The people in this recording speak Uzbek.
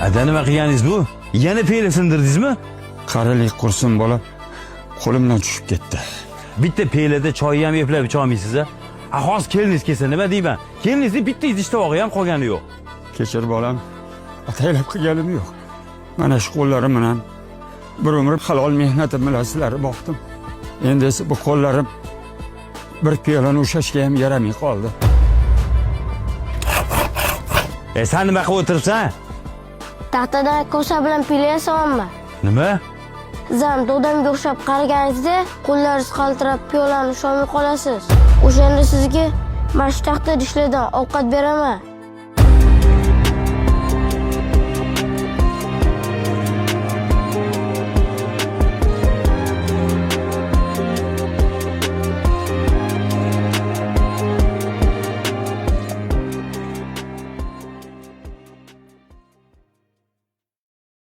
Ada, nima qilganingiz bu? Yana piyoli sindirdingizmi? Qarilik qursin, bola, qo'limdan tushib ketdi. Bitta piyolada choyni ham eplab icholmaysiz a? A hozir keliningiz kelsa nima deyman? Keliningizni bitta idish tovog'i ham qolgani yo'q. Kechir, bolam, ataylab qilganim yo'q. Mana shu qo'llarim bilan bir umr halol mehnatim bilan sizlarni boqdim. Endi esa bu qo'llarim bir piyolani ushlashga ham yaramay qoldi. E sen nima qilib o'tiribsan? Taxtadan kosa bilan pila yasamanman. Nima? Siz ham dodamga o'xshab qariganingizda qo'llaringiz qaltirab piyolani ushlolmay qolasiz. O'shanda sizga mana shu taxta idishlardan ovqat beraman.